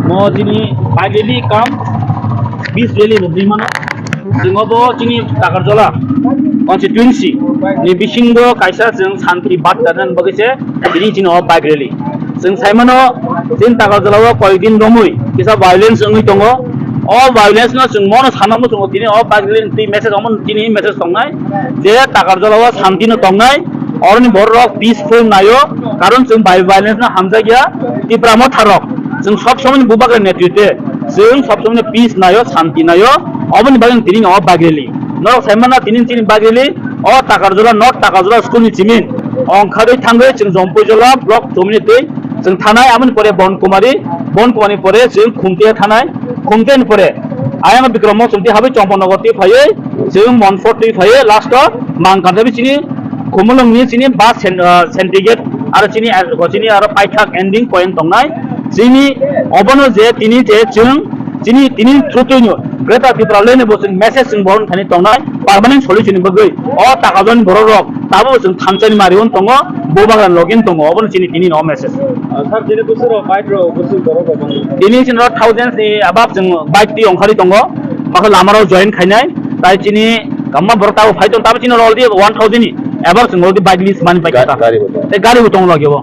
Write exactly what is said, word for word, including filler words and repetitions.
Mo chini bike rally kam peace rally bo bui mano. Chwng obo chini Takarjala constituency ni bisingo kaisa chwng santi barta dan bagwi se tini chini o bike rally. Chwng sai mano chini Takarjala o koyek din romwi kisa violence wngwi tongo. O violence no chwng mono sanamo chwng tini o bike rally ni twi message omo tini message tongnai je Takarjala o santi no tongnai. Oroni borok peaceful naio, karon chwng bai violence no hamjakya. Tipra motha rok chwng sob somoi ni bubagra netritwe chwng sob somoi ni peace naio, santi naio. Oboni bagwi tini no bike rally norok sai mano tini chini bike rally o Takarjala, North Takarjala school ni chimin ongkhadwi thangwi chwng Jompui Jola block chomini twi chwng thanai. Aboni pore Bon Kumari, Bon Kumari pore chwng Khumtia thanai, Khumtia ni pore ayang Bikram Mosum twi habai Chompo Nogor twi phaiwi chwng Monfort twi phaiwi last o Mangkanta bi chini Khumulwng ni chini bus sen-, ah, sentrigate aro chini, ah, chini aro paithak ending point tongnai. Chini obono je tini je chwng chini tini through twi no Greater Tipraland ni bo chwng message chwng bohorna thani tongnai permanent solution ni bagwi o Takarjala ni borok rok tabo chwng thansa ni mari on tongo, bubagra login tongo, obono chini tini no message. Ah, sir, chini bwswk rok bike rok bwswk borok rok bang? Tini chini rok thousands ni above chwng bike twi ongkhari tongo, bakha lama rok join khainai, tai chini kamma borok tabo phai tong, tabo chini already one thousand ni above chwng already bike list mani pai kha. Gari bo tongo. Tei gari bo tongo lagi bo.